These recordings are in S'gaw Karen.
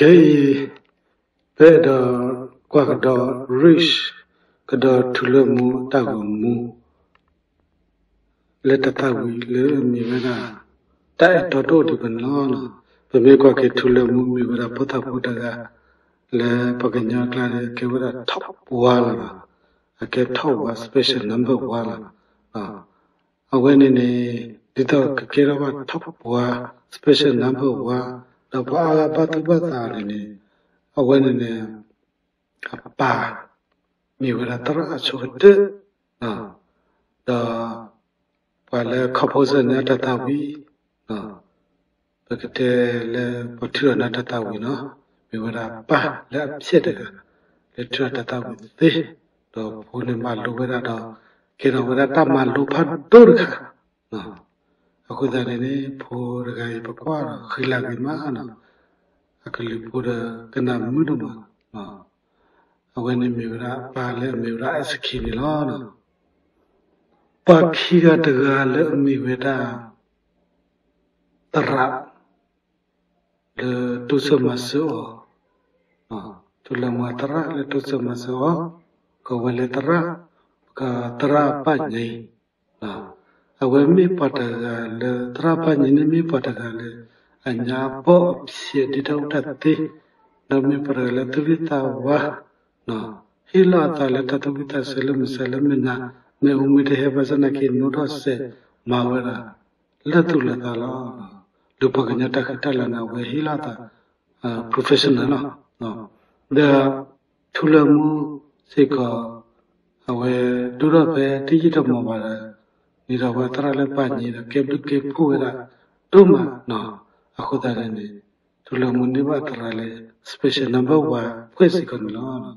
ခဲအံၤ ပအဲၣ်ဒိးကွၢ်ကဒီး Rich ကဒီးထူလၢမူတၢ်ဂီၤမူ လၢတၢ်သၣ်ဝံၤလၢအမ့ၢ်ဝဲဒၣ် တၢ်အဲၣ်တီဒိၣ်ဒံးပနီၤ. ပမ့ၢ်ကွၢ်က့ၤထူလၢမူမ့ၢ်ဝဲဒၣ်ဖိသၣ်ဖိတဂၤ လၢပှၤကညီအကျါန့ၣ် ကဲဝဲဒၣ် top one လီၤ. အကဲ top one special number one လီၤ. အဝဲန့ၣ်န့ၣ် ဒ်သိးကကဲထီၣ်ဘၣ် top one special number one ဒီးပှၤအါဂၤဘၣ်သူၣ်ဘၣ်သးန့ၣ်န့ၣ် အဝဲန့ၣ်န့ၣ် အပၢ် မ့ၢ်ဝဲဒၣ်သရၣ်အဆိကတၢၢ် ဒီး ပှၤလၢ composer န့ၣ်အတၢ်သၣ်ဝံၤ ပကတဲလၢပှၤထုးထီၣ်န့ၣ်အတၢ်သၣ်ဝံၤနီၤ မ့ၢ်ဝဲဒၣ်ပၢ်လၢအဖျဲၣ်တဂၤ လၢထုးထီၣ်တၢ်သၣ်ဝံၤသ့ ဒီးဖိန့ၣ်မၤလိဝဲဒၣ်ဒီး ကဲထီၣ်ဝဲဒၣ်တၢ်မၤလိဖးဒိၣ်တခါ အဃိသတးန့ၣ်န့ၣ် ဖိတဂၤအံၤပကွၢ်ဒီးဃံလၤဂ့ၤမးနီၤ အကလုၢ်ဖိဒီးကနၣ်မုာ်ဒိၣ်မး အဝဲန့ၣ်မ့ၢ်ဝဲဒၣ်ပၢ်လၢအမ့ၢ်ဝဲဒၣ် Ask Key န့ၣ်လီၤ. ပှၤခံဂၤတဂၤလၢအမ့ၢ်ဝဲဒၣ် သရၣ် လၢတိစၢၤမၤစၢၤအီၤ, ထူလၢမူအသရၣ်လၢတိစၢၤမၤစၢၤအီၤ, ကိးဝဲလၢသရၣ်, ပကသရၣ်ပၢ်ညါအံၤ အဝဲမ့ၢ်ပှၤတဂၤလၢ သရၣ်ပၢ်ညါန့ၣ်မ့ၢ်ပှၤတဂၤလၢ အညါဘီၣ်အဖျဲးဒ်တၢ်အိၣ်တၢ်သ့, ဒီးမ့ၢ်ပှၤတဂၤလၢသူၣ်ဂံၢ်သးဝါ, ဟ့ၣ်လီၤအသးလၢတၢ်သူၣ်ဝံၣ်သးဆၢလၢမုၢ်ဆါလၢမုၢ်နၤ, မ့ၢ်အိၣ်မူတဟဲဘၣ်ဆၣ်နာ်က့ၤ နီၣ်ထီၣ်စဲးမၤဝဲဒၣ် လၢသူၣ်လၢသးလီၤ. လၢပှၤကညီတၢ်ဃံတၢ်လၤန့ၣ် အဝဲဟ့ၣ်လီၤအသး professional လီၤ. ဒီးထူလၢမူစ့ၢ်ကီး အဝဲဒိၣ်ထီၣ်ဖဲတယံာ်တမီၢ်ဘၣ်ဒီး ဒ်သိးအဝဲသရၣ်လၢပၢ်ညါဒီး ကဲဘျုးကဲဖှိၣ်ဝဲဒၣ်ဒိၣ်မးနီၤ. အဃိသတးန့ၣ်န့ၣ် ထူလၢမူန့ၢ်ဘၣ်သရၣ်လၢ special number one ဖှဲးစ့ၢ်ကီးန့ၣ်လီၤ.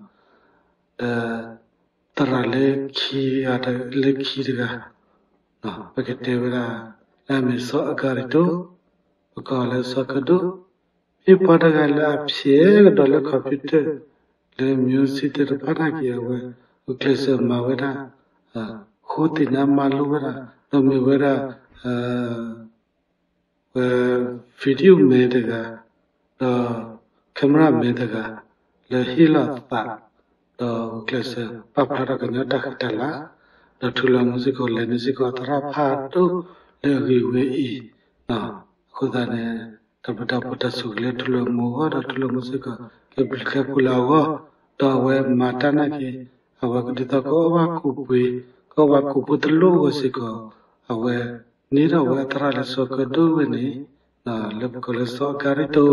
ဒီးသရၣ်လၢခံဂၤ လၢခံတဂၤ ပကတဲဝဲဒၣ် လၢအမ့ၢ်စီၤအကၤရံၤတိ, ပကိးလၢစီၤကဒိၣ်, မ့ၢ်ပှၤတဂၤလၢအဖျဲးကဒီးလၢ computer လၢ music သ့ၣ်တဖၣ်နာ်က့ၤ အဝဲ ဂုာ်ကျဲးစၢးမၤဝဲဒၣ် ဃုသ့ၣ်ညါမၤလိဝဲဒၣ် ဒီးမ့ၢ်ဝဲဒၣ် ဝဲ video man တဂၤ, ဒီး camera man တဂၤ လၢဟ့ၣ်လီၤသး ဒီးဂုာ်ကျဲးစၢးပာ်ဖျါထီၣ်ကညီတၢ်ဃံတၢ်လၤ, ဒီးထူလၢမူစ့ၢ်ကီး လဲၤန့ၢ်စ့ၢ်ကီး သရၣ်ဖးဒိၣ်လၢအဂ့ၤဝဲအံၤ, အဃိသတးန့ၣ် တၢ်ဘျုးတၢ်ဖှိၣ်တၢ်ဆိၣ်ဂ့ၤလၢထူလၢမူအဂီၢ် ဒီးထူလၢမူစ့ၢ်ကီး ကဲဘျုးကဲဖှိၣ်လၢအဂီၢ်, ဒီးအဝဲမၤတၢ်နာ်က့ၤ အဝဲကဒ်သိးကအီၣ်ဘၣ်ကူးပှ့ၤ, ကအီၣ်ဘၣ်ကူးပှ့ၤတလိၣ်အဂီၢ်စ့ၢ်ကီး, အဝဲ န့ၢ်ထီၣ်ဝဲအသရၣ်လၢစီၤကဒိၣ်ဝဲန့ၣ် လၢပကိးလၢစီၤအကၤရံၤတိ,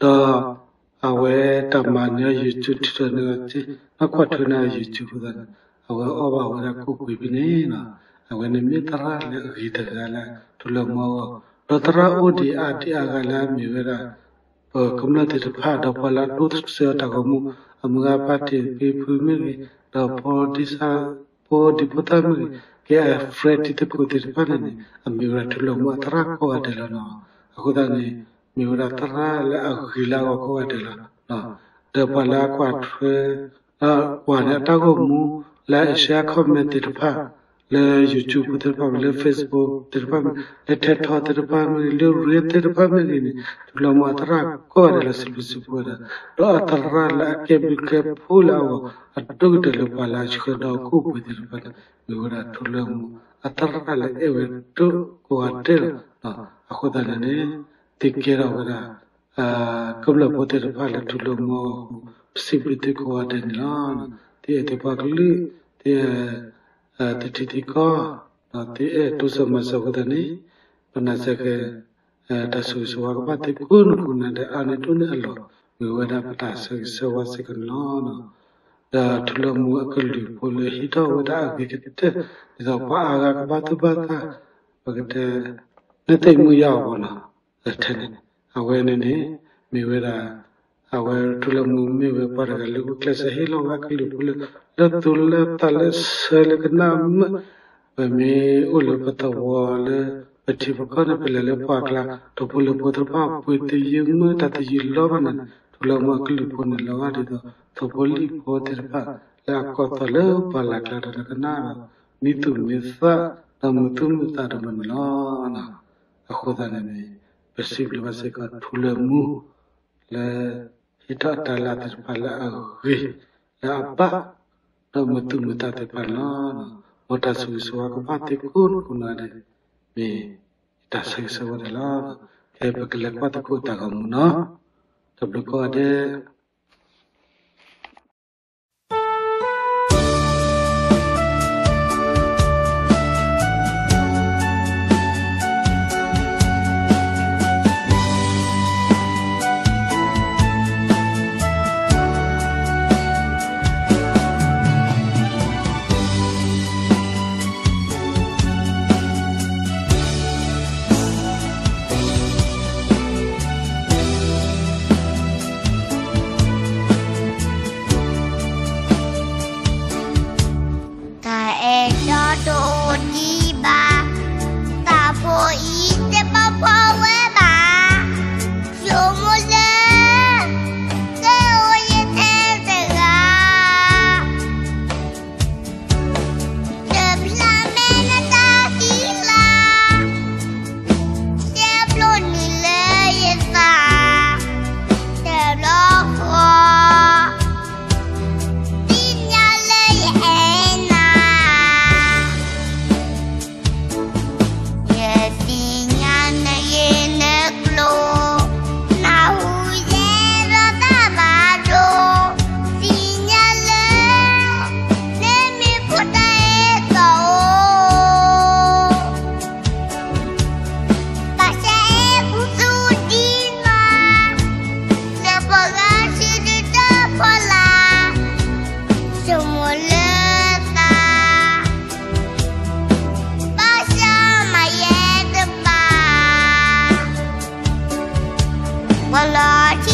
ဒီးအဝဲတၢ်မၤန့ၢ်အီၤ YouTube ထုးထီၣ်န့ၢ်အီၤ နီၢ်ကွၢ်ထွဲန့ၢ်အီၤ YouTube အဃိသတးန့ၣ် အဝဲအီၣ်ဘၣ်ဝဲဒၣ်ကူးပှ့ၤဖဲန့ၣ်လီၤ. အဝဲန့ၣ်မ့ၢ်သရၣ်လၢအဂ့ၤတဂၤလၢ ထူလၢမူအဂီၢ်, ဒီးသရၣ်အိၣ်ဒံးအါဒံးအါဂၤလၢအမ့ၢ်ဝဲဒၣ် ပကမျၢၢ်သ့ၣ်တဖၣ် ဒီးပှၤလၢအဒိးစဲအီၤတၢ်ဂီၤမူ, အမုၢ်ဂၤဖါတံၢ်ဖံဖုမ့ၢ်ဂ့ၤ, ဒီးဖိဒံဖိသၣ်မ့ၢ်ဂ့ၤ, ကဲအ friend တံၤသကိးသ့ၣ်တဖၣ်န့ၣ်န့ၣ် အမ့ၢ်ဝဲဒၣ်ထူလၢမူအသရၣ်ကိးဂၤဒဲးလီၤနီၤ. အဃိသတးန့ၣ် မ့ၢ်ဝဲဒၣ်သရၣ်လၢအဂ့ၤလၢအဂီၢ်ကိးဂၤဒဲးလီၤ. ဒီးပှၤလၢအကွၢ်ထွဲ ကွၢ်န့ၢ်အတၢ်ဂီၤမူ လၢအ share comment သ့ၣ်တဖၣ် လၢ YouTube သ့ၣ်တဖၣ် လၢ Facebook သ့ၣ်တဖၣ် လၢ TikTok သ့ၣ်တဖၣ်မ့ၢ်ဂ့ၤ, လၢ Reel သ့ၣ်တဖၣ်မ့ၢ်ဂ့ၤန့ၣ် ထူလၢမူအသရၣ်ကိးဂၤဒဲးလၢစံးဘျုးစံးဖှိၣ်ဝဲဒၣ်, ဒီးအသရၣ်လၢအကဲဘျုးကဲဖှိၣ်လၢအဂီၢ် အဒိၣ်ကတၢၢ်လၢပှၤလၢအဆှၢဒီးကူးပှ့ၤသ့ၣ်တဖၣ်န့ၣ် မ့ၢ်ဝဲဒၣ်ထူလၢမူအသရၣ်လၢအဲၣ်ဝဲဒိၣ်ကိးဂၤဒဲးလီၤ. အဃိသတးန့ၣ်န့ၣ် သုကဲထီၣ်ဝဲဒၣ် ကမျၢၢ်ဖိသ့ၣ်တဖၣ်လၢထူလၢမူအဂီၢ်အဃိ ပစံးဘျုးသုကိးဂၤဒဲးန့ၣ်လီၤ. သုအဲၣ်သုပှၤကလုာ်, သုအဲၣ် သုထံသုကီၢ်, ဒီးသုအဲၣ်တိစၢၤမၤစၢၤအဃိသတးန့ၣ် ပနာ်စ့ၢ်ကီး တၢ်ဆိၣ်ဂ့ၤဆိၣ်ဝါကဘၣ်သုကိးနံၤကိးနၤဒီး အါန့ၢ်ဒိၣ်န့ၢ်အလီၢ် မ့ၢ်ဝဲဒၣ်ပတၢ်ဆၢဂ့ၤဆၢဝါစ့ၢ်ကီးန့ၣ်လီၤ. ဒီးထူလၢမူအကလုၢ်ဖိလၢဟ့ၣ်ထီၣ်ဝဲဒၣ်အဂ့ၤကတၢၢ် ဒ်သိးပှၤအါဂၤကဘၣ်သူၣ်ဘၣ်သး ပကတဲ လၢသ့ၣ်မုၢ်ယါအဂီၢ်နီၤ ထဲန့ၣ် အဝဲန့ၣ်န့ၣ် မ့ၢ်ဝဲဒၣ် အဝဲထူလၢမူမ့ၢ်ဝဲပှၤတဂၤလၢဂုာ်ကျဲးစၢးဟ့ၣ်လီၤဝဲအကလုၢ်ဖိလၢ လၢသူၣ်လၢသးလၢဆၢလၢကနၣ်မုာ် ပမ့ၢ်အိၣ်လၢပသဝီလၢ ပထံပကီၢ်န့ၣ် ပလဲၤလၢပှၢ်ကျါ ဒီးဖိလၢဖိသ့ၣ်တဖၣ် ပှ့ၤသယုၢ်မုာ်တၢ်သယုၢ်လီၤဘၣ်န့ၣ် ထူလၢမူအကလုၢ်ဖိန့ၣ် လီၤဂာ်ဒ်သိး သိဖိလံၣ်ဖိသ့ၣ်တဖၣ် လၢအကီၢ်သီလၢပှၢ်လၢ်ကျါဒီးလၢကနၣ်ဒီး မံသူၣ်မံသး ဒီးမုာ်သူၣ်မုာ်သးတမံၤန့ၣ်လီၤ. အဃိသတးန့ၣ်န့ၣ် ပစံးဘျုးဘၣ်စ့ၢ်ကီးထူလၢမူ လၢ ဟ့ၣ်ထီၣ်တၢ်လၢအသ့ၣ်တဖၣ်လၢအဂ့ၤလၢအဘၣ်, ဒီးမုာ်သူၣ်မုာ်သးသ့ၣ်တဖၣ်န့ၣ်လီၤ. မ်တၢ်ဆိၣ်ဂ့ၤဆိၣ်ဝါကဘၣ်သုကိးဒူၣ်ကိးနီၢ်ဒဲး, မ့ၢ်ယတၢ်ဆိၣ်ဂ့ၤဆိၣ်ဝါန့ၣ်လီၤ. ခဲအံၤပကလဲၤကွၢ်သကိးတၢ်ဂီၤမူန့ၣ်လီၤ. တၢ်ဘျုးကိးဂၤဒဲး. တၢ်အဲၣ်တီတအိၣ်ဒံးဘၣ်, တၢ်ဖိအံၤတဘၣ်ဖီဝဲဘၣ်, ဆိမိၣ်လၢ ကအိၣ်ယတဲတဂၤ တဖျါမဲာ်နတၢ်သံလၤ, တဲဖျိနုာ်လၢယသး, တဘျီဃီ သ့ၣ်ညါလၢယအဲၣ်နၤ, ယသ့ၣ်ညါနဂ့ၢ်နကျိၤ, နၢ်ဟူယဲဒီးတၢ်ဘၣ်ဒိ, သ့ၣ်ညါလၢ နမ့ၢ်ဖိတၢ်အဲၣ်တီအိၣ် ဘၣ်ဆၣ်အဲၣ်ပူၤသူဒံးမး, လၢပှၤဂၤဆံဒုတၢ်ဖီလာ်, ဆိမိၣ်လၢသး, ဘၣ်ဆၣ်မၤယဲတဘၣ်, ပှၤလီၤထံ